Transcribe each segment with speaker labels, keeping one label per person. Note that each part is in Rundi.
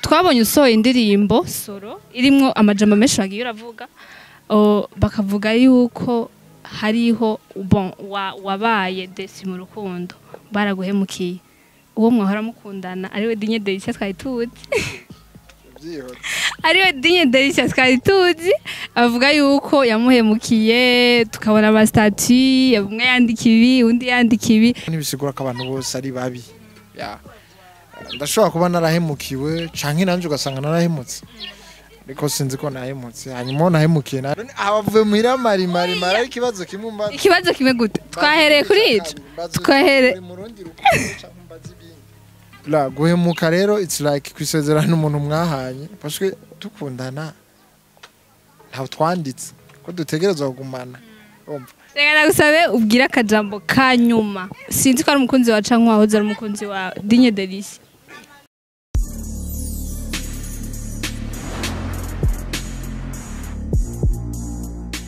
Speaker 1: Twabonye usohoye indirimbo soro irimwo amajambo menshi wagiye uravuga, bakavuga yuko hariho bon wabaye déçu mu rukundo, baraguhemukiye. Uwo mwahora mukundana ariwe Dinye Delicia twari tuzi, ariwe Dinye Delicia twari tuzi, avuga yuko yamuhemukiye, tukabona ama statuts, umwe yandika ibi, undi yandika ibi.
Speaker 2: Ntibisigura ko abantu bose ari babi. Ya, ndashobora kuba narahemukiwe canke nanje ugasanga narahemutse, ariko sinzi ko nahemutse. Hanyuma uwo nahemukiye none abavuye muhira mari mari mari, ari ikibazo kimwe mbaza.
Speaker 1: Ikibazo kimwe gute? Twahereye kuri ico, twahere
Speaker 2: mu rundi rukundo canke mbaza ibindi. La guhemuka rero, it's like kwisezerana umuntu mwahanye, parce que dukundana ntawe twanditse ko dutegerezwa kugumana, urumva.
Speaker 1: Reka ndagusabe ubwire akajambo ka nyuma. Sinzi ko ari umukunzi wawe canke wahoze ari umukunzi wawe Dinye Delicia.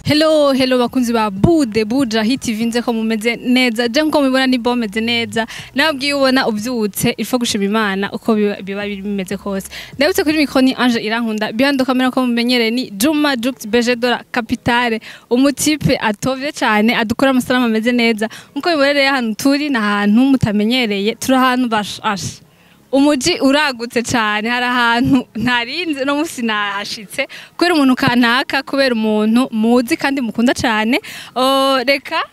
Speaker 1: Hello, hello bakunzi ba Bude Buja Hit TV, nze ko mumeze neza. Je nko mubibona ni bo meze neza. Nabwiye ubona uvyutse ifo gushima Imana uko biba bimeze kose. Ndabutse kuri micro ni Ange Irankunda. Behind camera ko mumenyereye ni Juma Jux BG de la Capitale. Umutipe atovye cyane, adukora amasalamu ameze neza. Nkuko biborereye ahantu turi na ahantu mutamenyereye, turi ahantu bashashe. Umuji uragutse cyane, hari ahantu ntarinze no musi nahashitse kubera umuntu kanaka, kubera umuntu muzi kandi mukunda cyane. Reka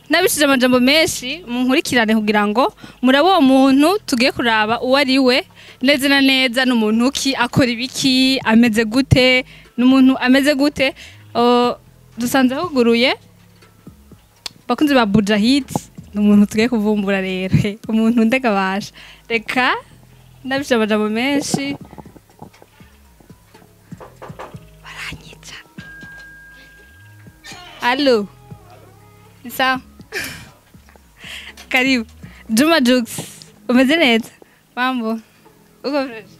Speaker 1: nabishije amajambo menshi munkurikirane kugira ngo murabe uwo muntu tugiye kuraba uwo ari we neza na neza, n'umuntu ki, akora ibiki, ameze gute, n'umuntu ameze gute. Dusanze huguruye bakunzi ba Buja Hit, n'umuntu tugiye kuvumbura rero, umuntu ndegabasha. Reka ndabishije amajambo menshi, baranyica. Allo, ni sawa? Karibu Juma Jux, umeze neza? Mambo, uko fresh?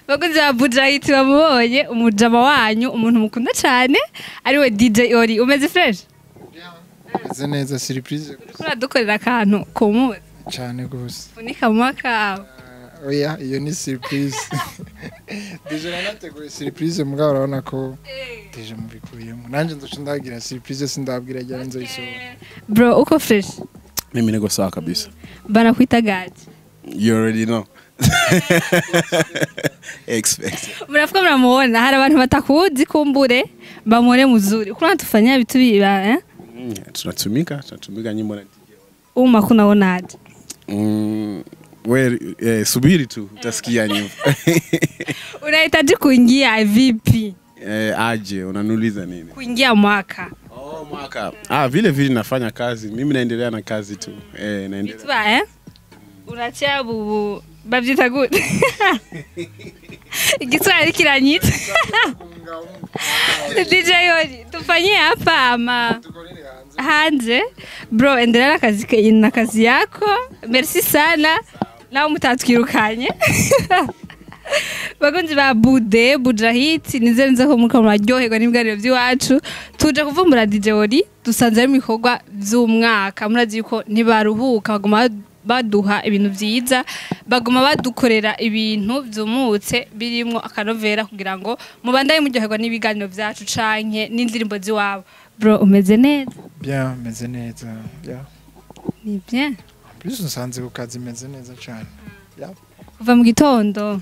Speaker 1: Bakunzi ba Buja Hit bamubonye umujama wanyu, umuntu mukunda cyane ariwe DJ Ori. Umeze fresh?
Speaker 2: Meze neza, surprise.
Speaker 1: Uriko uradukorera akantu ku munsi
Speaker 2: cyane gose.
Speaker 1: Unika mu mwaka.
Speaker 2: Oya, iyo ni surprise. Déjà nanateguye surprise, mugabo urabona ko déjà mubikuyemo. Nanje nzoca ndagira surprise, sindabwira ryari nzoyisohora.
Speaker 1: Bro, uko fresh?
Speaker 3: Mimi niko sawa kabisa.
Speaker 1: Banakuita gaje?
Speaker 3: You already know. Expect.
Speaker 1: Murafuka muramuona, hari abantu batakuzi kumbure bamure muzuri. Uko unatufanyia vitu biba, eh?
Speaker 3: Tunatumika, tunatumika nyimbo na DJ.
Speaker 1: Uma kunaonaje?
Speaker 3: We, subiri tu utasikia nyimbo.
Speaker 1: Unahitaji kuingia vipi?
Speaker 3: Aje, unaniuliza nini?
Speaker 1: Kuingia mwaka.
Speaker 3: Oh, mwaka. Ah, vile vile nafanya kazi. Mimi naendelea na kazi tu. Naendelea.
Speaker 1: Bitwa, eh? Unachia bubu bavyita gute? Igiswahili kiranyita. DJ Ori, tufanyie hapa ama hanze? Bro, endelea na kazi yako. Merci sana. Nawe mutatwirukanye. Bakunzi ba Bude Buja Hit, nizere nza ko muriko muraryoherwa n'ibiganiro by'iwacu. Tuje kuvumbura DJ Ori, dusanze ari mu bikorwa vy'umwaka. Murazi yuko ntibaruhuka, baguma baduha ibintu vyiza, baguma badukorera ibintu vyumutse birimwo akanovera kugira ngo mubandanye muryoherwa n'ibiganiro vyacu canke n'indirimbo ziwabo. Bro, umeze neza?
Speaker 2: Bien, meze neza. Yeah.
Speaker 1: Ni bien.
Speaker 2: En plus nsanze ku kazi meze neza cyane. Yeah.
Speaker 1: Kuva mu gitondo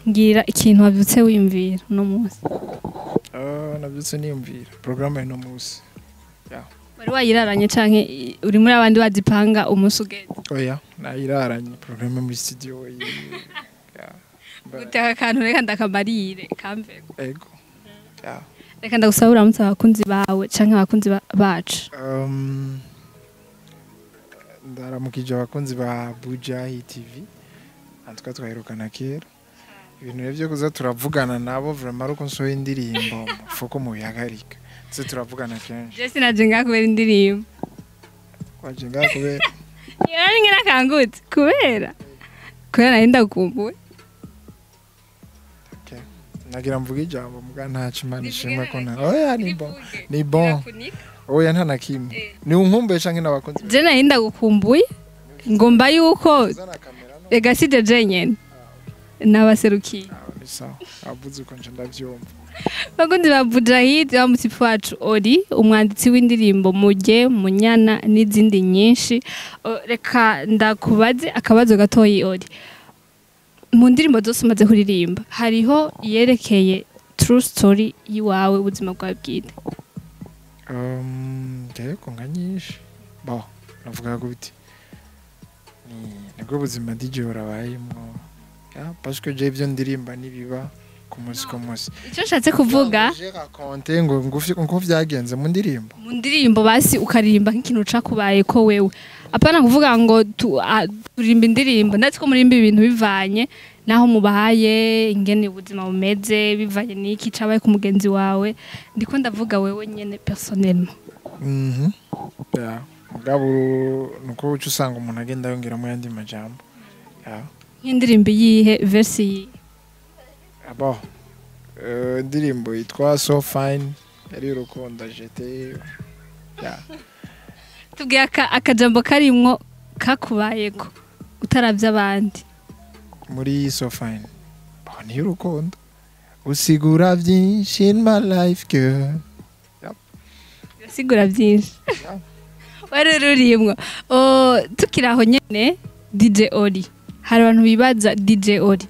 Speaker 1: ngira ikintu wabyutse wiyumvira uno munsi.
Speaker 2: Nabyutse niyumvira programme y'uno munsi. Yeah.
Speaker 1: Wari wayiraranye canke uri muri abandi bazipanga umunsi ugeze?
Speaker 2: Oya, nayiraranye programme muri studio. Yeah.
Speaker 1: Gutaka akantu reka ndakamarire kamveko.
Speaker 2: Ego. Yeah.
Speaker 1: Reka ndagusaba uramutse abakunzi bawe canke abakunzi bacu.
Speaker 2: Ndaramukije abakunzi ba Buja Hit TV. Antwa twaherukana kera. Ibintu rero byo kuza turavugana nabo vraiment ari uko nsohoye indirimbo fuko mubihagarika. Tse turavugana kenshi.
Speaker 1: Je sinaje ngaha kubera indirimbo.
Speaker 2: Waje ngaha kubera
Speaker 1: Yari ngira kangutse kubera nari ndakumbuye.
Speaker 2: Okay. Nagira mvuge ijambo muga ntaco Imana ishimwe ko nta. Oya, ni bon. Ni bon. Oya, nta na kimwe. Ni unkumbuye canke n'abakunzi.
Speaker 1: Je nari ndagukumbuye. Ngomba yuko
Speaker 2: Zana kamera.
Speaker 1: Rega si jeje nyene n'abaserukiye.
Speaker 2: Ah, ni sawa, avuze uko nje ndavyumva.
Speaker 1: Bakunzi ba Bujahid, wa mutifu wacu Ori, umwanditsi w'indirimbo Muge, Munyana n'izindi nyinshi. Reka ndakubaze akabazo gatoyi Ori. Mu ndirimbo zose umaze kuririmba, hariho iyerekeye true story yiwawe, ubuzima bwawe bwite?
Speaker 2: Yego, nka nyinshi. Bo navuga gute, ni nibwo buzima DJ urabayemwo, ya, parce que je ivyo ndirimba nibiba ku munsi ku munsi.
Speaker 1: Icyo nshatse kuvuga,
Speaker 2: je raconte ngo ngufi uko vyagenze mu ndirimbo.
Speaker 1: Mu ndirimbo basi ukaririmba nk'ikintu cakubaye ko wewe, apana kuvuga ngo turirimba indirimbo. Ndazi ko murimba ibintu bivanye naho mubahaye, ingene ubuzima bumeze, bivanye n'iki cabaye ku mugenzi wawe. Ndiko ndavuga wewe nyene personnellement.
Speaker 2: Ya, mugabo nuko uca usanga umuntu agenda yongeramo yandi majambo, ya.
Speaker 1: Nk'indirimbo iyihe, verse yihe?
Speaker 2: Abo indirimbo yitwa So Fine, yari urukundo jete, ya.
Speaker 1: Tubwiye akajambo karimwo kakubayeko utaravye abandi.
Speaker 2: Muri So Fine, bo ni urukundo usigura byinshi in my life, girl.
Speaker 1: Urasigura byinshi.
Speaker 2: Yeah.
Speaker 1: Wari rurimwo. Tukiri aho nyene, DJ Ori, hari abantu bibaza: DJ Ori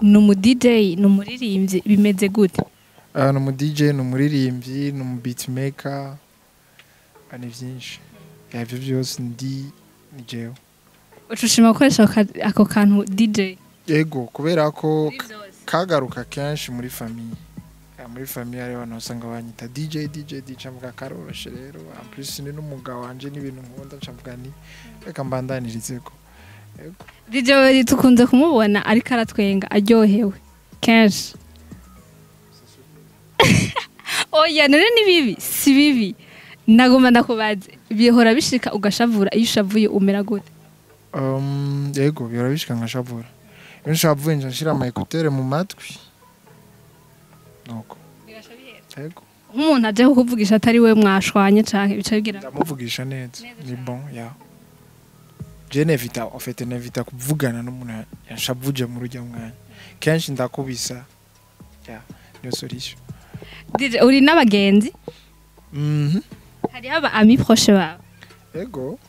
Speaker 1: ni umu DJ, ni umuririmbyi, bimeze gute?
Speaker 2: Ni umu DJ, ni umuririmbyi, ni umu beatmaker, ni byinshi. Ya, ibyo byose ndi ni jewe.
Speaker 1: Uca ushima gukoresha ako kantu DJ?
Speaker 2: Yego, kubera ko kagaruka kenshi muri famille. Ya, muri famille hariho abantu usanga banyita DJ, DJ, DJ, mvuga karoroshe rero. En plus ni n'umugabo wanje, n'ibintu nkunda, nca mvuga ni reka mbandanyirizeko. Yego.
Speaker 1: DJ Ori tukunze kumubona ariko aratwenga aryohewe kenshi. Oya, none ni bibi? Si bibi. Nagomba ndakubaze, bihora bishika ugashavura? Iyo ushavuye umera gute?
Speaker 2: Yego, bihora bishika nkashavura. Iyo nshavuye nca nshira ama écouteurs mu matwi, nuko yego.
Speaker 1: Nk'umuntu aje kukuvugisha atari we mwashwanye canke bica bigira?
Speaker 2: Ndamuvugisha neza, ni bon, ya. Je n'évite, en fait n'évite kuvugana n'umuntu yanshavuje muri ujya mwanya. Kenshi ndakubisa, ya, niyo solution.
Speaker 1: DJ, uri n'abagenzi?
Speaker 2: Mhm.
Speaker 1: Hariho aba amis proche bawe?
Speaker 2: Yego.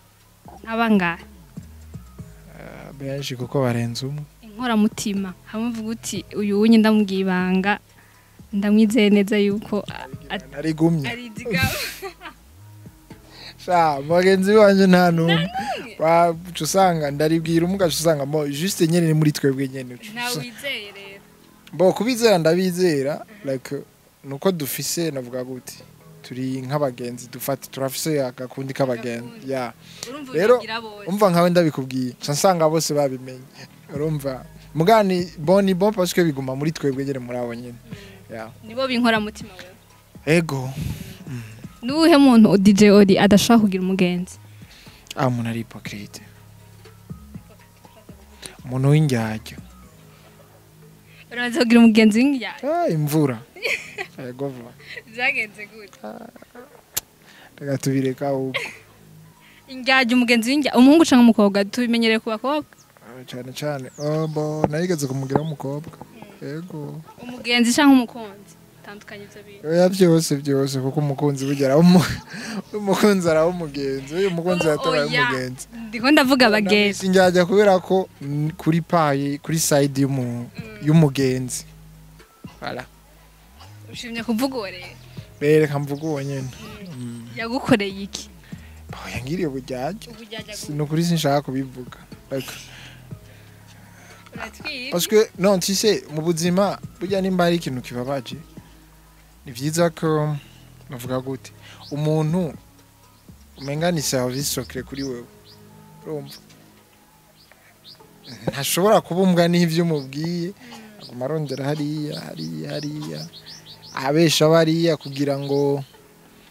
Speaker 1: Nk'abangahe?
Speaker 2: Benshi, kuko barenze umwe.
Speaker 1: Inkoramutima, hamwe uvuga uti uyu wunye ndamubwiye ibanga, ndamwizeye neza yuko
Speaker 2: Narigumye.
Speaker 1: Arizigama.
Speaker 2: Sha, bagenzi banje nta n'umwe. Uca usanga ndaribwira umwe, ugaca usanga mo juste nyene ni muri twebwe nyene. Uca
Speaker 1: Ntawe wizeye rero?
Speaker 2: Bo kubizera ndabizera, like nuko dufise, navuga gute, turi nk'abagenzi, dufata turafise agakundi k'abagenzi, ya.
Speaker 1: Urumva
Speaker 2: Rero,
Speaker 1: ubigira bose.
Speaker 2: Umva, nkawe ndabikubwiye nca nsanga bose babimenye, urumva. Mugani bon, ni bon parce que biguma muri twebwe nyene, muri abo nyene, ya.
Speaker 1: Nibo b'inkoramutima wewe?
Speaker 2: Ego.
Speaker 1: Nuwuhe muntu DJ Ori adashobora kugira umugenzi?
Speaker 2: Ah, umuntu ari hypocrite, umuntu w'indyarya.
Speaker 1: Uramaze kugira umugenzi w'indyarya?
Speaker 2: Ah, imvura, ego vuba.
Speaker 1: Byagenze gute?
Speaker 2: Reka tubireka ahubwo.
Speaker 1: Indyarya, umugenzi w'indyarya, umuhungu canke umukobwa? Tubimenyereye ku bakobwa.
Speaker 2: Ah, cyane cyane. Oh, bo narigeze kumugira umukobwa, ego.
Speaker 1: Umugenzi canke umukunzi, tandukanye ivyo bintu.
Speaker 2: Oya, byose byose, kuko umukunzi burya umukunzi araba umugenzi, uyu mukunzi yatabaye
Speaker 1: Oya.
Speaker 2: umugenzi.
Speaker 1: Ndiko ndavuga abagenzi.
Speaker 2: Sinjyajya kubera ko kuri payi, kuri side y'umugenzi. Voilà.
Speaker 1: Ushimye kuvuga uwo rero?
Speaker 2: Reka mvuga uwo nyene.
Speaker 1: Yagukoreye iki?
Speaker 2: Bo, yangiriye uburyarya.
Speaker 1: Uburyarya?
Speaker 2: Ni ukuri sinshaka kubivuga. Like,
Speaker 1: Uratwibye.
Speaker 2: parce que non, tu sais, mu buzima burya nimba hari ikintu kibabaje, ni vyiza ko, navuga gute, umuntu umenga ni service secret kuri wewe, urumva, ntashobora kubumbwa n'ivyo umubwiye, aguma arondera hariya hariya hariya, abesha bariya kugira ngo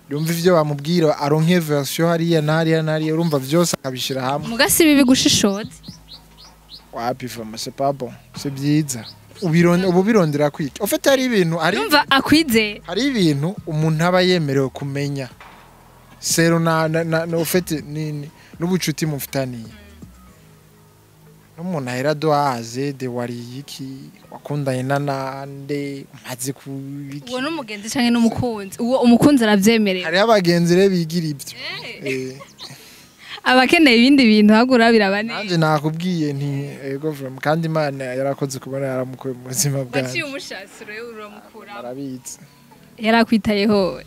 Speaker 2: yumve ivyo bamubwira, aronke version hariya na hariya na hariya, urumva, vyose akabishira hamwe.
Speaker 1: Muga si bibi gushishoza?
Speaker 2: Wapi, vraiment c'est pas bon, c'est byiza. Ubu birondera kwiki? En fait hari ibintu, hari
Speaker 1: Urumva akwizeye.
Speaker 2: hari ibintu umuntu aba yemerewe kumenya sero na en fait ni n'ubucuti mufitaniye. N'umuntu ahera do A à Z, wariye iki, wakundanye na nande, umaze kubiki.
Speaker 1: Uwo n'umugenzi canke n'umukunzi? Uwo umukunzi aravyemerewe?
Speaker 2: Hariho abagenzi rero bigira ibyo.
Speaker 1: Abakeneye ibindi bintu hagura birabane.
Speaker 2: Nanje nakubwiye nti ego vraiment, kandi Imana yarakoze kubona yaramukuye mu buzima
Speaker 1: Waciye
Speaker 2: bwanjye.
Speaker 1: umushasiro rero uramukura.
Speaker 2: Arabitse.
Speaker 1: Yarakwitayeho?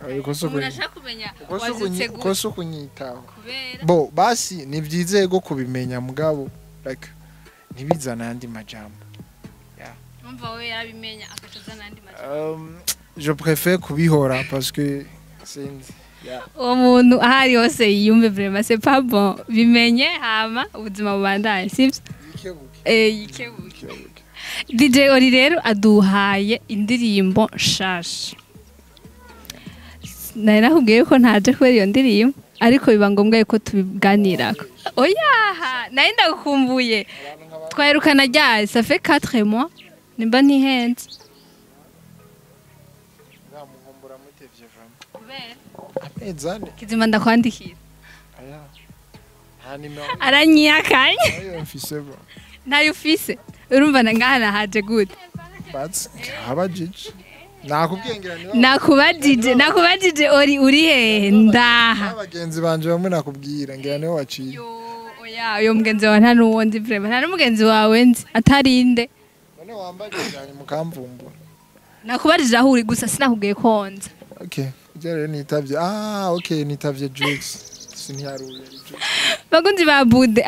Speaker 2: Ariko si
Speaker 1: Umuntu ashaka kumenya wazutse
Speaker 2: uko
Speaker 1: gute.
Speaker 2: si ukunyitaho.
Speaker 1: Kubera
Speaker 2: Bo basi ni byiza ego kubimenya, mugabo like ntibizane ayandi majambo.
Speaker 1: Umva, we yarabimenya akaca azana andi majambo.
Speaker 2: Je préfère kubihora parce que sinzi, yeah.
Speaker 1: Uwo muntu aho ari hose yiyumve, vraiment c'est pas bon. Bimenye hama ubuzima bubandanye, sibyo?
Speaker 2: Yikebuke.
Speaker 1: Eh, yikebuke.
Speaker 2: Yikebuke.
Speaker 1: DJ Ori rero aduhaye indirimbo nshasha. Nari nakubwiye ko ntaje kubera iyo ndirimbo, ariko biba ngombwa yuko tubiganirako. Oyaha, nari ndagukumbuye. Twaherukana ryari? Ça fait 4 mois nimba ntihenze.
Speaker 2: Nzamukumbura mutevye vraiment.
Speaker 1: Kubera?
Speaker 2: Amezi 4.
Speaker 1: Kizima ndakwandikira.
Speaker 2: Aya, nta nimero.
Speaker 1: Aranyihakanye.
Speaker 2: Ayo mfise bro.
Speaker 1: Ntayo ufise? Urumva na ngaha nahaje gute?
Speaker 2: Batsi abajije nakubwiye ngira niba
Speaker 1: Nakubajije ori uri hehe, ndaha.
Speaker 2: Abagenzi banje bamwe nakubwira ngira niwe waciye.
Speaker 1: Yo, oya, uyo mugenzi wawe nta n'uwo nzi vraiment, nta n'umugenzi wawe nzi atarinde.
Speaker 2: None wambajije hanyuma ukamvumbura.
Speaker 1: Nakubajije aho uri gusa, sinakubwiye ko nza.
Speaker 2: Okay, ujya rero nitavye, ah okay, nitavye Jux, sintiyaruye ari Jux.
Speaker 1: Bakunzi ba Bude,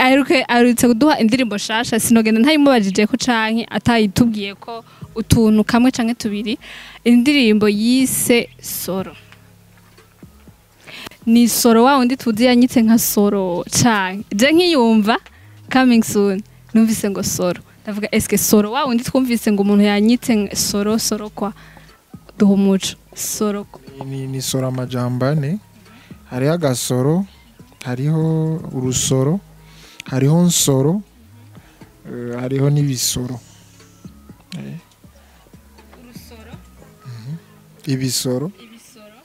Speaker 1: aherutse kuduha indirimbo shasha, sinogenda ntayimubajije ko canke atayitubwiye ko utuntu kamwe canke tubiri. Indirimbo yise Soro, ni Soro wa wundi tuzi yanyitse nka Soro, canke je nkiyumva coming soon numvise ngo Soro, ndavuga eske Soro wa wundi twumvise ngo umuntu yanyitse Soro? Soro kwa duha umuco, Soro kwa?
Speaker 2: Ni soro amajambo ane: hariho agasoro, hariho urusoro, hariho nsoro, hariho n'ibisoro.
Speaker 1: Urusoro?
Speaker 2: Ibisoro.
Speaker 1: Ibisoro.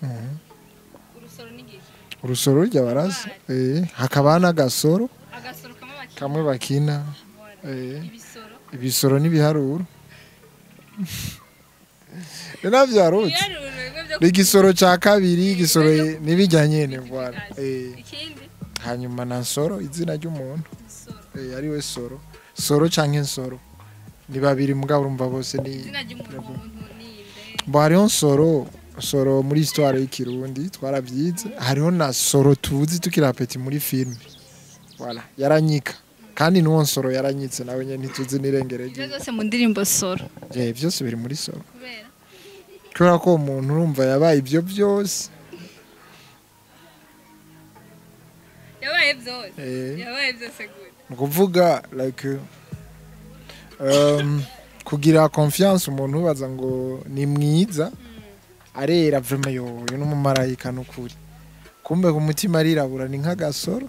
Speaker 1: Urusoro ni giki?
Speaker 2: Urusoro rujya barazi, hakaba n'agasoro.
Speaker 1: Agasoro kamwe bakina.
Speaker 2: Kamwe bakina.
Speaker 1: Ibisoro?
Speaker 2: Ibisoro n'ibiharuro navyo
Speaker 1: Ibiharuro bimwe byo
Speaker 2: igisoro ca kabiri, igisoro n'ibijya nyene, voilà.
Speaker 1: Ikindi?
Speaker 2: Hanyuma na nsoro, izina ry'umuntu.
Speaker 1: Soro.
Speaker 2: Ariwe Soro, Soro canke Nsoro ni babiri, mugabo urumva bose ni
Speaker 1: Izina ry'umuntu, uwo muntu ni inde?
Speaker 2: Bo hariho Nsoro, Nsoro muri histoire y'ikirundi twaravyize, hariho na Soro tuzi tukiri petit muri film, voilà, yaranyika, kandi n'uwo Nsoro yaranyitse nawe nyene ntituzi n'irengero
Speaker 1: Ibyo
Speaker 2: ryiwe.
Speaker 1: byose mu ndirimbo Soro?
Speaker 2: Byose biri muri Soro.
Speaker 1: Kubera?
Speaker 2: Kubera ko uwo muntu urumva yabaye ibyo byose.
Speaker 1: Yabaye byose? Yabaye byose gute?
Speaker 2: Ni ukuvuga like kugira confiance umuntu ubaza ngo ni mwiza, arera vraiment, yo uyu ni umumarayika n'ukuri, kumbe ku mutima arirabura, ni nk'agasoro.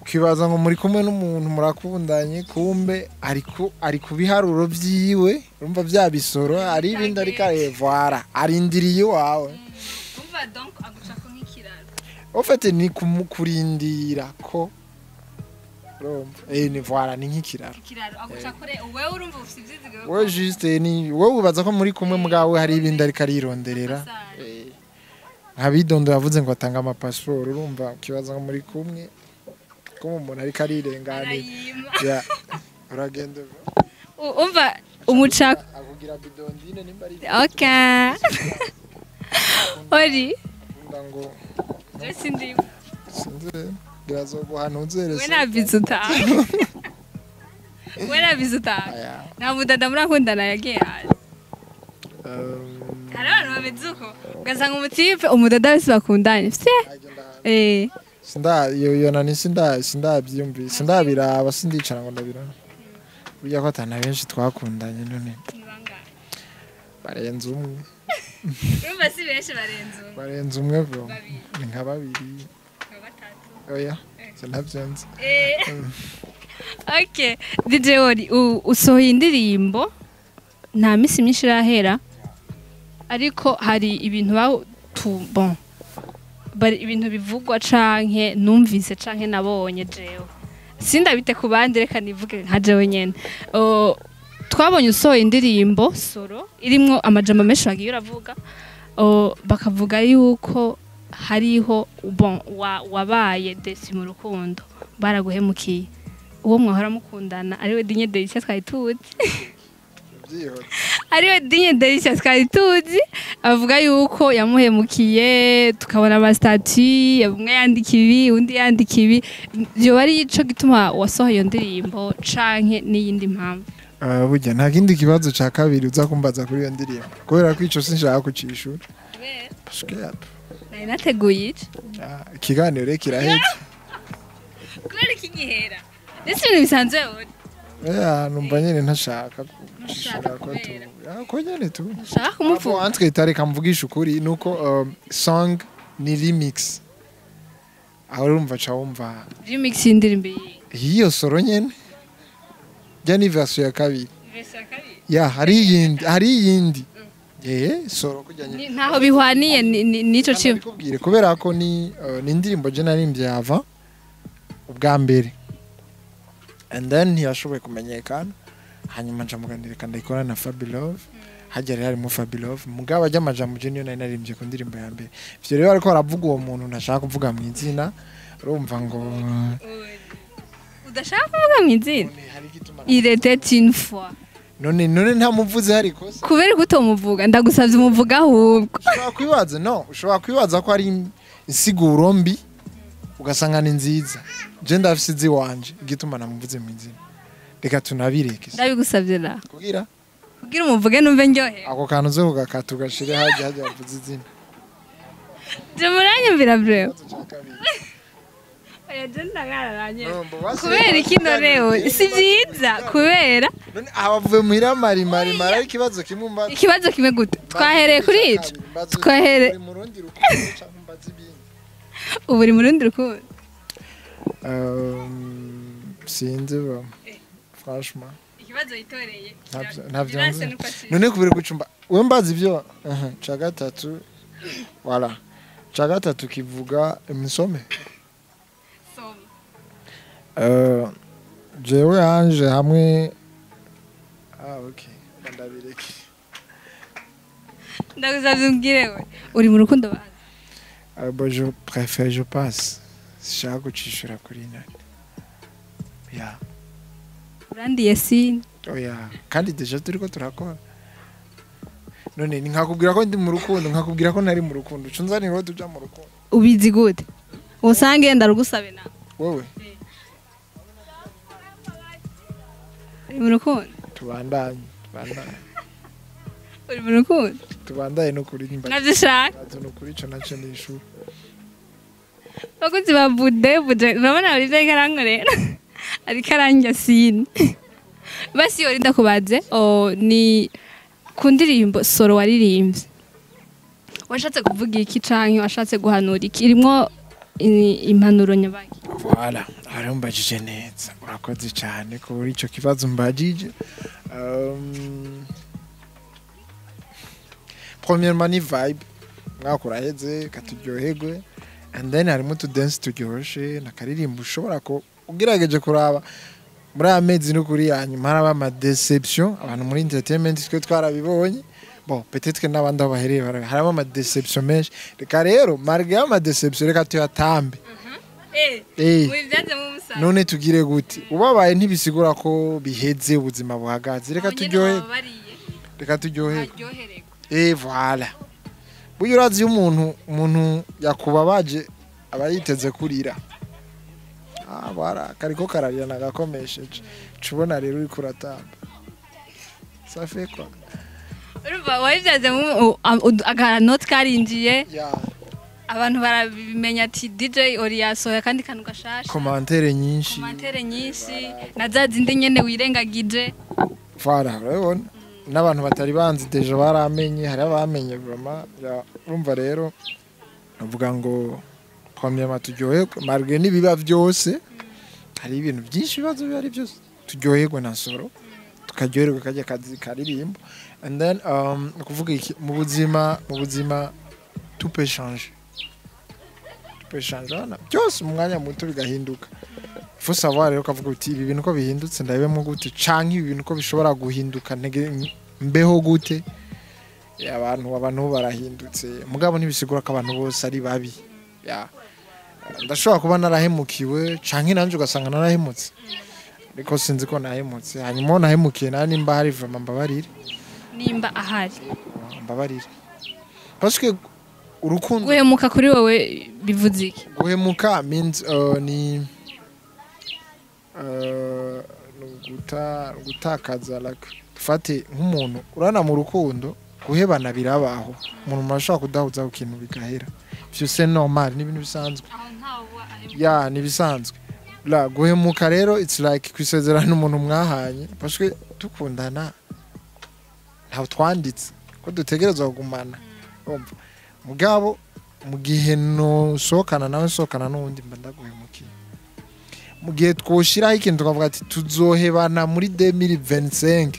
Speaker 2: Ukibaza ngo muri kumwe n'umuntu murakundanye, kumbe ari ku biharuro vyiwe, urumva vya bisoro ari ibindi ariko arevwara, arindiriye iwawe.
Speaker 1: Umva, donc agucako nk'ikiraro.
Speaker 2: Au fait ni kurindira ko urumva, ni voilà, ni nk'ikiraro.
Speaker 1: Ikiraro agucako re, wewe urumva ufite ivyizigiro.
Speaker 2: Wowe juste ni wowe ubaza ko muri kumwe, mugabo hari ibindi ariko arironderera. Nka bidondo yavuze ngo atanga amapasiporo, urumva ukibaza ngo muri kumwe, ko umuntu ariko arirenganira.
Speaker 1: Arayima.
Speaker 2: Ya, uragenda.
Speaker 1: Umva umucako.
Speaker 2: Akugira bidondine nimba ari.
Speaker 1: Okay, ori
Speaker 2: Akunda ngo
Speaker 1: je sindimo.
Speaker 2: Sinzi birazoguha ntuzere.
Speaker 1: We nta bizu utanga, we nta bizu utanga.
Speaker 2: Aya.
Speaker 1: Nta mudada murakundana yagiye hanze? Hari abantu bameze uko, ugasanga umutipe umudada wese bakundanye fye.
Speaker 2: Agenda hanze. Sinda iyo nani, sindabyiyumvise, sindabiraba, sindicara ngo ndabiraba, burya ko atana benshi twakundanye none.
Speaker 1: Ni bangahe?
Speaker 2: Barenze umwe.
Speaker 1: Urumva si benshi, barenze umwe.
Speaker 2: Barenze umwe bro.
Speaker 1: Babiri?
Speaker 2: Ni nka babiri.
Speaker 1: Nka batatu?
Speaker 2: Oya, sinabyo nzi.
Speaker 1: Okay, DJ Ori, usohoye indirimbo nta minsi myinshi irahera, ariko hari ibintu bon bari ibintu bivugwa canke numvise canke nabonye jewe. Sindabite ku bandi, reka nivuge nka jewe nyene. Twabonye usohoye indirimbo soro irimwo amajambo menshi wagiye uravuga. Bakavuga yuko hariho, bon, wabaye déçu mu rukundo, baraguhemukiye, uwo mwahora mukundana ariwe Dinye Delicia twari tuzi.
Speaker 2: Byihuse.
Speaker 1: Ariwe Dinye Delicia twari tuzi, avuga yuko yamuhemukiye, tukabona ama statuts, umwe yandika ibi, undi yandika ibi. Vyoba ari ico gituma wasohoye iyo ndirimbo canke n'iyindi mpamvu?
Speaker 2: Burya nta kindi kibazo ca kabiri uza kumbaza kuri iyo ndirimbo, kubera ko ico sinshaka kucishura, parce que
Speaker 1: Nari nateguye ico.
Speaker 2: Ikiganiro rero kiraheze.
Speaker 1: Kubera iki gihera ndetse ibintu bisanzwe wowe?
Speaker 2: Numva nyene ntashaka kucishura ko tu
Speaker 1: Kubera?
Speaker 2: Ko nyene tu
Speaker 1: Ushaka kumuvuga?
Speaker 2: Entre itareka mvugisha ukuri nuko song ni remix, aho urumva ca wumva.
Speaker 1: Remix y'indirimbo iyi?
Speaker 2: Iyo soro nyene rya ni version ya kabiri. Ya, hari iyindi soro kujya nyene.
Speaker 1: Ntaho bihwaniye n'ico ciwe.
Speaker 2: Ndabikubwire kubera ko ni indirimbo je naririmbye yava ubwa mbere and then ntiyashoboye kumenyekana, hanyuma nca muganira reka ndayikora na Fabilove. Hajya rero harimo Fabilove, mugabo ajya amajambo je niyo nari naririmbye ku ndirimbo ya mbere. Ivyo rero ariko aravuga uwo muntu ntashaka kuvuga mu izina, urumva ngo
Speaker 1: Udashaka kuvuga mu izina?
Speaker 2: None hari igituma?
Speaker 1: Il était une fois.
Speaker 2: None ntamuvuze hari ikosa?
Speaker 1: Kubera ko utomuvuga, ndagusavye umuvuga ahubwo.
Speaker 2: Ushobora kwibaza, no ushobora kwibaza ko ari insiguro mbi, ugasanga ni nziza. Je ndafise iziwanje igituma namuvuze mu izina, reka tunabireke.
Speaker 1: Ndabigusavye la.
Speaker 2: Kugira
Speaker 1: Kugira umuvuge numve ndyohewe.
Speaker 2: Ako kantu uze kugakata ugashire hajya wavuze izina.
Speaker 1: Je muranyumvira breo.
Speaker 2: Ikibazo ca kabiri.
Speaker 1: Oya, je ndagararanye.
Speaker 2: No, mbo basi-
Speaker 1: Kubera iki noneho si vyiza kubera
Speaker 2: None abavuye muhira mari mari mari ari ikibazo kimwe mbaza.
Speaker 1: Ikibazo kimwe gute? Twahereye kuri ico. Twahere
Speaker 2: Uri mu rundi rukundo canke mbaza ibindi?
Speaker 1: Ubu uri mu rundi rukundo?
Speaker 2: Sinzi ba, franchement.
Speaker 1: Ikibazo yitoreye.
Speaker 2: Ntavyo nzi. None kubera gucumba we mbaza ibyo. Aha, ca gatatu, voilà, ca gatatu kivuga imisome. Jewe anje hamwe, ah okay, ndabireke.
Speaker 1: Ndagusavye umbwire, we uri mu rukundo bazi?
Speaker 2: Bon, je préfère, je passe, sinshaka gucishura kuri nani ya.
Speaker 1: Urandiye sini.
Speaker 2: Oya, kandi déjà turiko turakora. None ni nkakubwira ko ndi mu rukundo, nkakubwira ko ntari mu rukundo, uca unzanira uwo tuja mu rukundo?
Speaker 1: Ubizi gute? Usange ndarugusabe nawe.
Speaker 2: Wowe.
Speaker 1: Uri mu rukundo?
Speaker 2: Tubandanye, tubandanye.
Speaker 1: Uri mu rukundo?
Speaker 2: Tubandanye no kuri nimba.
Speaker 1: Navyo ushaka.
Speaker 2: No kuri ico naco nishura.
Speaker 1: Bakunzi ba Bude Bude, urabona buri vyo ariko arankorera, ariko arandya sini. Basi yori ndakubaze, ni ku ndirimbo soro waririmbye, washatse kuvuga iki canke washatse guhanura iki? Irimwo impanuro nyabaki?
Speaker 2: Voilà, arumbajije neza, urakoze cyane kuri ico kibazo mbajije. Premièrement ni vibe, mwaka uraheze katuryoherwe, and then harimo utu dance turyoshye nakaririmbo ushobora ko ugerageje kuraba muri aya mezi no kuri ya nyuma haraba ama déception abantu muri entertainment twe twarabibonye. Bon, peut-être que n'abandi aho bahereye haraba ama déception menshi. Reka rero malgré ama déception reka tuyatambe.
Speaker 1: Mubivyaze mu musaruro.
Speaker 2: None tugire gute? Ubabaye ntibisigura ko biheze, ubuzima buhagaze. Reka turyohe, reka turyoherwe. Voilà, burya urazi iyo umuntu yakubabaje aba yiteze kurira. Ah voilà, kariko kararira nagakomesheje, cubona rero uriko uratamba, ça fait quoi?
Speaker 1: Urumva wabivyaze mu akanoti karinjiye.
Speaker 2: Ya.
Speaker 1: Abantu barabimenya ati DJ Ori yasohoye akandi kantu gashasha.
Speaker 2: Commentaire nyinshi.
Speaker 1: Commentaire nyinshi na za zindi nyene wirengagije.
Speaker 2: Voilà, urabibona n'abantu batari banzi déjà baramenye, hari abamenye vraiment. Ya, urumva rero avuga ngo premièrement turyoherwe malgré n'ibiba byose, hari ibintu byinshi, ibibazo biba ari byose, turyoherwe na soro, tukaryoherwa kajya kazi karirimbo. And then kuvuga iki mu buzima tout peut changer, tout Tout peut changer na byose mu mwanya muto bigahinduka. Faut savoir rero kavuga uti ibi bintu ko bihindutse ndabibemo gute, canke ibi bintu ko bishobora guhinduka ntege mbeho gute. Abantu barahindutse, mugabo ntibisigura ko abantu bose ari babi. Ya, ndashobora kuba narahemukiwe canke nanje ugasanga narahemutse, ariko sinzi ko nahemutse. Hanyuma nahemukiye nani nimba hari vraiment mbabarire,
Speaker 1: nimba ahari
Speaker 2: mbabarire, parce que urukundo.
Speaker 1: Guhemuka kuri wowe bivuze iki?
Speaker 2: Guhemuka means ni gutakaza, like dufate nk'umuntu urana mu rukundo, guhebana birabaho, umuntu murashobora kudahuza ku kintu bigahera, ivyo c'est normal, ni ibintu bisanzwe. Ya, ni bisanzwe. La guhemuka rero it's like kwisezerana umuntu mwahanye, parce que dukundana ntawe twanditse ko dutegerezwa kugumana, urumva. Mugabo mu gihe nosohokana nawe nsohokana n'uwundi mba ndaguhemukiye. Mu gihe twoshiraho ikintu tukavuga ati tuzohebana muri 2025,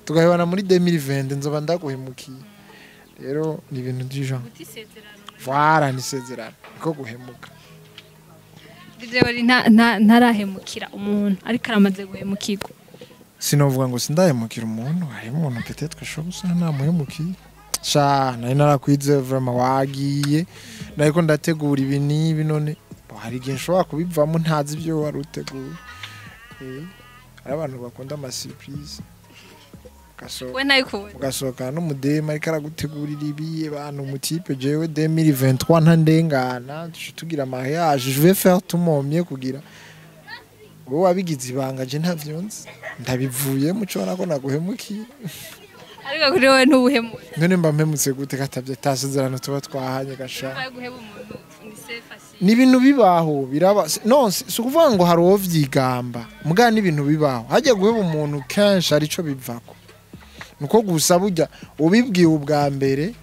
Speaker 2: tugahebana muri 2020, nzoba ndaguhemukiye. Rero ni ibintu du genre. Voilà, ni isezerano niko guhemuka.
Speaker 1: DJ Oli ntarahemukira umuntu, ariko aramaze guhemukirwa.
Speaker 2: Sinovuga ngo sindahemukira umuntu, hari umuntu peut-être ashobora gusa namuhemukiye. Sha, nari narakwize vraiment wagiye, nariko ndategura ibi n'ibi, none hari igihe nshobora kubivamo ntazi ibyo wari uteguye. Hari abantu bakunda ama surprise.
Speaker 1: We nayikubona.
Speaker 2: Ugasohokana n'umudema ariko aragutegurira ibi, abantu umutipe jewe 2023 ntandengana, duce tugira mariage, je vais faire tout mon mieux kugira wowe wabigize ibanga, je ntavyo nzi, ndabivuyemo, ucobona ko naguhemukiye.
Speaker 1: Ariko kuri wowe ntubuhemutse.
Speaker 2: None mba mpemutse gute katavye tasezerano tuba twahanye gasha?
Speaker 1: Guheba umuntu ni c'est facile.
Speaker 2: Ni ibintu bibaho, biraba. Non, si ukuvuga ngo hari uwo vyigamba, mugabo ni ibintu bibaho. Hajya guheba umuntu kenshi hari ico bivako, nuko gusa burya ubibwiwe ubwa mbere,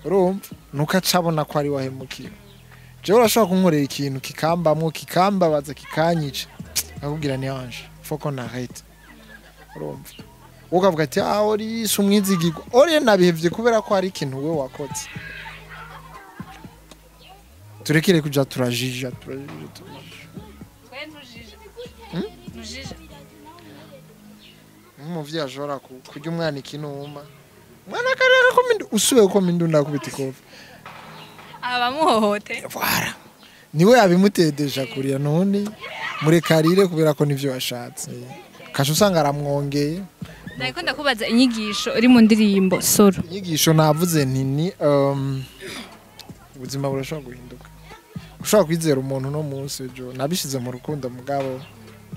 Speaker 2: urumva, nuko acabona ko ari wahemukiwe. Jewe urashobora kunkorera ikintu kikambamwo, kikambabaza, kikanyica, akubwira ni Ange, faut qu'on arrête, urumva, ukavuga ati ah ori si umwizigirwa, ori nabihevye kubera ko hari ikintu we wakoze. Turekere kuja turajija, turajija, turajija.
Speaker 1: We ntujija. Ntujija.
Speaker 2: Nk'umuvyeyi ashobora kurya umwana ikinuma, umwana akarera ko mindu usubiye ko mindu ndakubita ikofi.
Speaker 1: Abamuhohote.
Speaker 2: Voilà, niwe yabimutedeja kuriya, none murekarire kubera ko nivyo washatse, kasha usanga aramwongeye.
Speaker 1: Nariko ndakubaza inyigisho iri mu ndirimbo Soro.
Speaker 2: Inyigisho navuze nti ni ubuzima burashobora guhinduka, ushobora kwizera umuntu no munsi ejo, nabishize mu rukundo, mugabo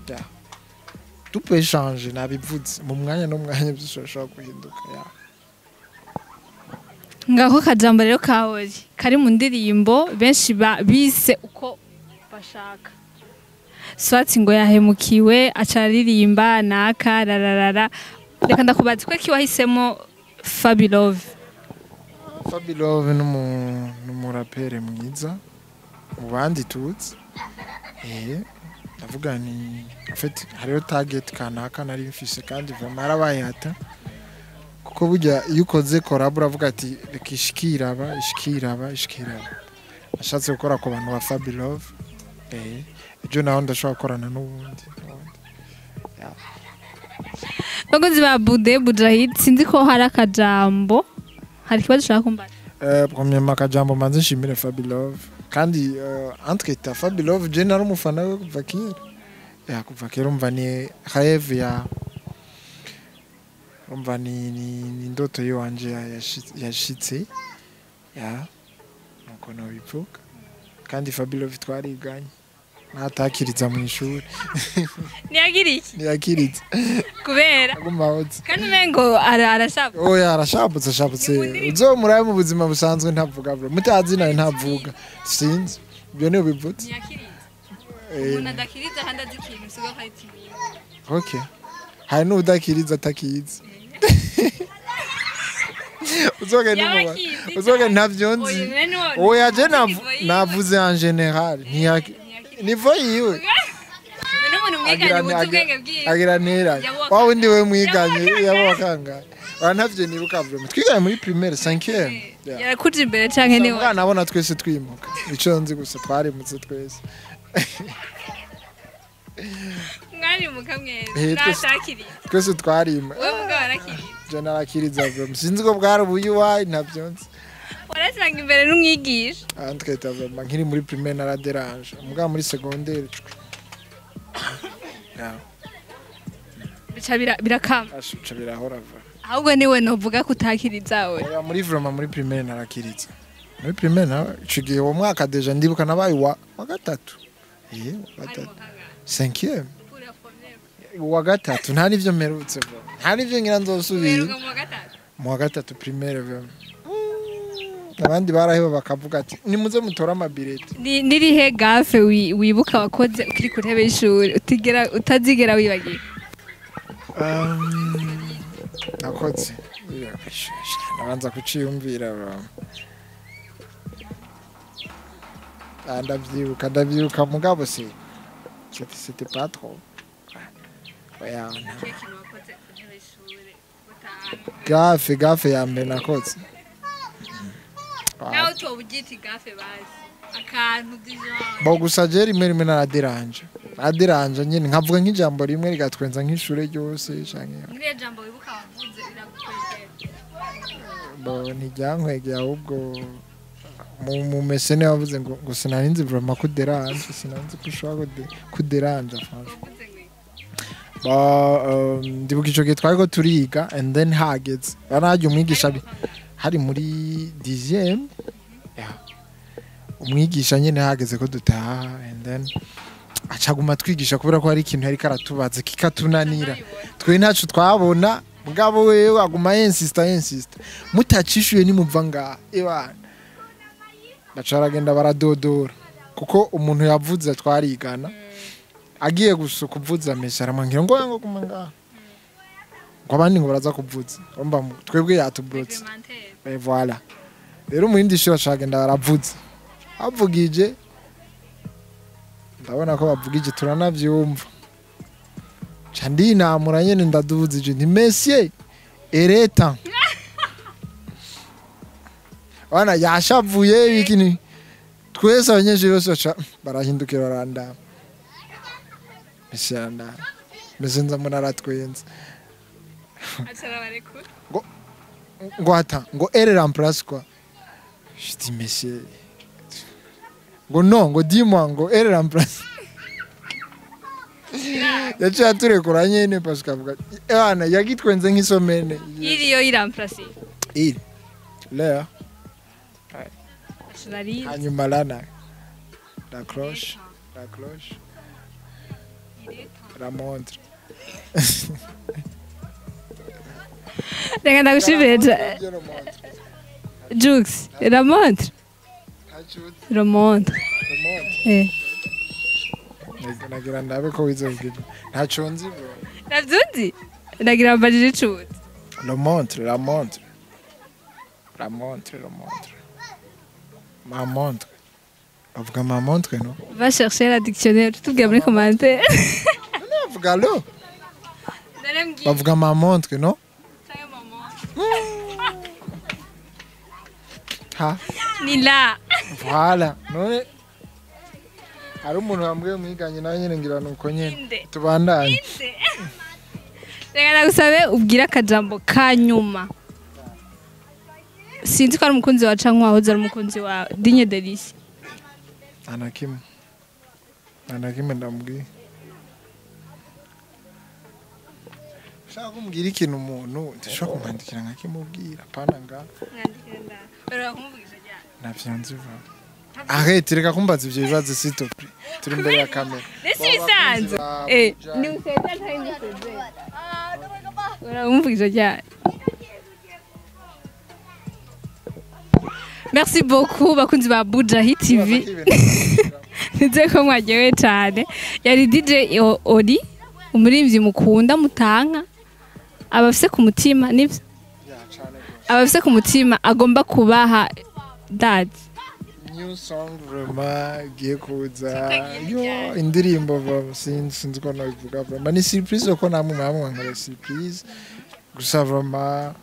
Speaker 2: ya tout peut changer, nabivuze mu mwanya no mwanya byose birashobora guhinduka, ya.
Speaker 1: Ngaho kajambo rero ka Oli kari mu ndirimbo benshi bise uko bashaka. Swati ngo yahemukiwe aca aririmba naka rararara. Reka ndakubaza ko wahisemo Fabilove.
Speaker 2: Fabilove n'umurapere mwiza mu bandi tuzi. Ndavuga ni en fait hariho target kanaka nari mfise, kandi vraiment arabayata, kuko burya iyo ukoze collab uravuga ati reka ishikiraba, ishikiraba, ishikiraba. Nashatse gukora ku bantu ba Fabilove, ejo naho ndashobora gukorana n'ubundi.
Speaker 1: Bakozi ba Bude Bujahid, sinzi ko hari akajambo, hari ikibazo ushaka kumbaza.
Speaker 2: Premièrement akajambo manze nshimire Fabilove, kandi entre ta Fabilove je nari umufana we kuva kera, ya kuva kera, umva ni rêve ya umva ni indoto yiwanje yashitse, ya nuko nobivuga. Kandi Fabilove twariganye, natakiriza mu ishuri.
Speaker 1: Ntiyagiriye iki?
Speaker 2: Ntiyakiriza.
Speaker 1: Kubera?
Speaker 2: Aguma ahotse.
Speaker 1: Kandi umengo arashabutse.
Speaker 2: Oya, arashabutse, ashabutse. Uzomurabe mu buzima busanzwe ntavuga bro. Mutazi nawe ntavuga. Sinzi. Ibyo ni ubivutse.
Speaker 1: Ntiyakiriza. Umuntu adakiriza kandi azi ikintu usigaye ukahita.
Speaker 2: Okay. Hari n'udakiriza atakizi. Uzoge n'umuba. Uzoge ntavyo nzi. Oya, je navuze en général. Ntiyaki niveau yiwe.
Speaker 1: N'umuntu Mwiganye ubuzi ubwenge bwiwe.
Speaker 2: Agira nteranye.
Speaker 1: Yabo
Speaker 2: Wa wundi we mwiganye yabo wakangaye. Ora ntavyo nibuka vraiment. Twiganye muri primaire 5e. Yeah.
Speaker 1: Yarakuje imbere canke ni
Speaker 2: Umwana abona twese twimuka. Ico nzi gusa twarimutse twese.
Speaker 1: Mwari mukamwezi
Speaker 2: Eh, twese-
Speaker 1: nashakiriye.
Speaker 2: Twese twarima.
Speaker 1: Wewe mugabo arakiriye.
Speaker 2: Je narakiriza vraiment. Sinzi ko bwari ubuyuwayi ntavyo nzi.
Speaker 1: Warasanga imbere n'umwigisha.
Speaker 2: Aha twita vraiment nkiri muri primaire naraderanje. Mugabo muri secondaire cwe. Yeah.
Speaker 1: Bica birakama.
Speaker 2: Ashuca birahora vraiment.
Speaker 1: Ahubwo niwe novuga kutakiriza we.
Speaker 2: Oya muri vraiment muri primaire narakiriza. Muri primaire na ico gihe uwo mwaka deja ndibuka nabaye wa gatatu. Eh, wa gatatu. 5e. Uwa gatatu nta nivyo mperutse vraiment. Nta nivyo ngira nzosubira.
Speaker 1: Uheruka mu wa gatatu.
Speaker 2: Mu wa gatatu primaire vraiment. Abandi baraheba bakavuga ati nimuze mutore amabireti.
Speaker 1: Nirihe gafe wibuka wakoze ukiri ku ntebe y'ishuri utigera utazigera wibagira?
Speaker 2: Nakoze nabanza kuciyumvira vraiment. Ah, ndavyibuka mugabo si c'était pas trop. Oya, gafe ya mbere nakoze.
Speaker 1: Nawe utoba ugita gafe bazi akantu dijon.
Speaker 2: Bo gusa je rimwe rimwe naraderanje. Naraderanje nyine nkavuga nk'ijambo rimwe rigatwenza nk'ishure ryose canke
Speaker 1: Muri iyo jambo wibuka wavuze iragukwegera.
Speaker 2: Bo ntiryankwegeye ahubwo mu mesene wavuze ngo sinarinzi vraiment ko deranje, sinanzi ko ushobora kuderanja franchement.
Speaker 1: Wavuze ngo iki?
Speaker 2: Ba ndibuka ico gihe twariko turiga and then hageze barajya umwigisha hari muri 10e. Yeah. Umwigisha nyene hageze ko dutaha and then acaguma twigisha kubera ko hari ikintu yariko aratubaza kikatunanira. Twe ntaco twabona mugabo wewe aguma insista mutacishuye nimuva ngaha ebana. Baca baragenda baradodora kuko umuntu yavuze twarigana agiye gusa kuvuza mesa aramwangira ngo yango kuma ngaha ngo abandi ngo baraza kuvuza urumva twebwe yatubrotse.
Speaker 1: Reglementaire.
Speaker 2: Et voilà. Rero mu yindi shuri bacagenda baravuza avugije ndabona ko bavugije turanavyumva ca ndinamura nyene ndaduza ije nti monsieur ereta wana yashavuye ibikini twese abanyeshuri bose baca barahindukira barandaba monsieur arandaba mbese nza mbona aratwenze.
Speaker 1: Aca arabarekura.
Speaker 2: Ngo attends, ngo elle remplace quoi? Je dis monsieur ngo non, ngo dis-moi ngo elle remplace. Yaciye aturekura nyene parce que avuga ebana yagitwenze nk'isomene.
Speaker 1: Iriyo iramplase.
Speaker 2: Iri l'heure
Speaker 1: Nationaliste.
Speaker 2: hanyuma lana la cloche la montre.
Speaker 1: Reka ndagushimire Jux, la montre. La montre. Eh.
Speaker 2: Nagira ndabe ko wize kugira ntaco nzi bro.
Speaker 1: Navyuzi? Nagira mbajije icuzi.
Speaker 2: La montre, la montre. La montre, la montre. Ma montre. Bavuga ma montre, no?
Speaker 1: Va chercher la dictionnaire, tutubwira muri commentaire.
Speaker 2: Bavuga lo. Bavuga ma montre, no? Ha.
Speaker 1: Ni la.
Speaker 2: Voilà. None hari umuntu wambwiye mwiganye nawe nyene ngira nuko nyene. Tubandanye.
Speaker 1: Reka ndagusabe ubwire akajambo ka nyuma. Sinzi ko ari umukunzi wawe canke wahoze ari umukunzi wawe. Digne Delice.
Speaker 2: Nta kimwe. Nta kimwe ndamubwiye. Ushaka kumbwira ikintu umuntu ndashobora kumwandikira nkakimubwira apana nga.
Speaker 1: Mwandikira nda. Urashobora kumuvugisha ryari?
Speaker 2: Ntavyo nzi vuba. Arrête, reka kumbaza ivyo bibazo s'il te plaît. Turi imbere ya kamera.
Speaker 1: Nisi bisanzwe. Eh, ni useza canke ni useze? Uramuvugisha ryari? Merci beaucoup bakunzi ba Buja Hit TV. Nizeye ko mwaryohewe cyane. Yari DJ Oli, umuririmbyi mukunda mutanka, abafise ku mutima nivyo? Abafise ku mutima agomba kubaha dad.
Speaker 2: New song vraiment igiye kuza. Yo, indirimbo vraiment sinzi ko nabivuga, vraiment ni surprise, ko namwe mwamwe nkora surprise gusa. Vraiment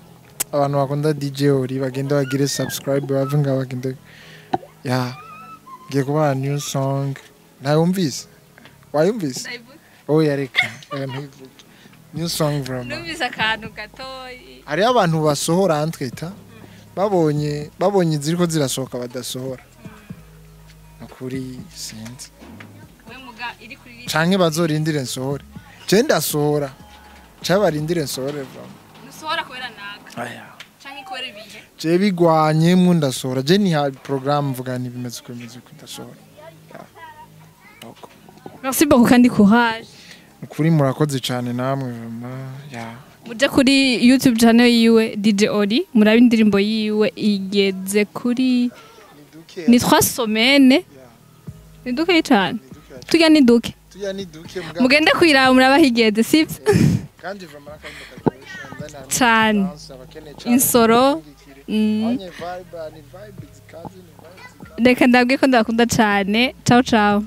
Speaker 2: abantu bakunda DJ Ori bagenda bagire subscribe, bave nga bagende ya ngiye kubaha new song. Ntayumvise? Wayumvise? Oya, reka, oya, ntivuge new song vraiment.
Speaker 1: Numvise akantu gatoyi.
Speaker 2: Hariho abantu basohora antwita babonye iziriko zirasohoka badasohora, nukuri sinzi.
Speaker 1: We muga iri kuri
Speaker 2: Canke bazorindire nsohore, je ndasohora, canke barindire nsohore vraiment.
Speaker 1: Nusohora kubera naka
Speaker 2: Aya.
Speaker 1: canke kubera ibihe?
Speaker 2: Je bigwanyemwo ndasohora, je niha programme, mvuga nti bimeze uko, bimeze uko, ndasohora. Ya. Nuko.
Speaker 1: Merci beaucoup kandi courage.
Speaker 2: Nukuri murakoze cane namwe vraiment, ya.
Speaker 1: Muje kuri YouTube channel yiwe DJ Ori, murabe indirimbo yiwe igeze kuri ni 3 semaines, ni duke cyane, tujya ni duke.
Speaker 2: Tuya ni duke muga.
Speaker 1: Mugende kwiraba murabe aho igeze, sivyo?
Speaker 2: Kandi vraiment akarimbo karyoshye.
Speaker 1: Cane. Insoro.
Speaker 2: Onye vibe ni vibe zikaze, ni vibe zikaze.
Speaker 1: Reka ndabwiye ko ndabakunda cyane. Ciao ciao.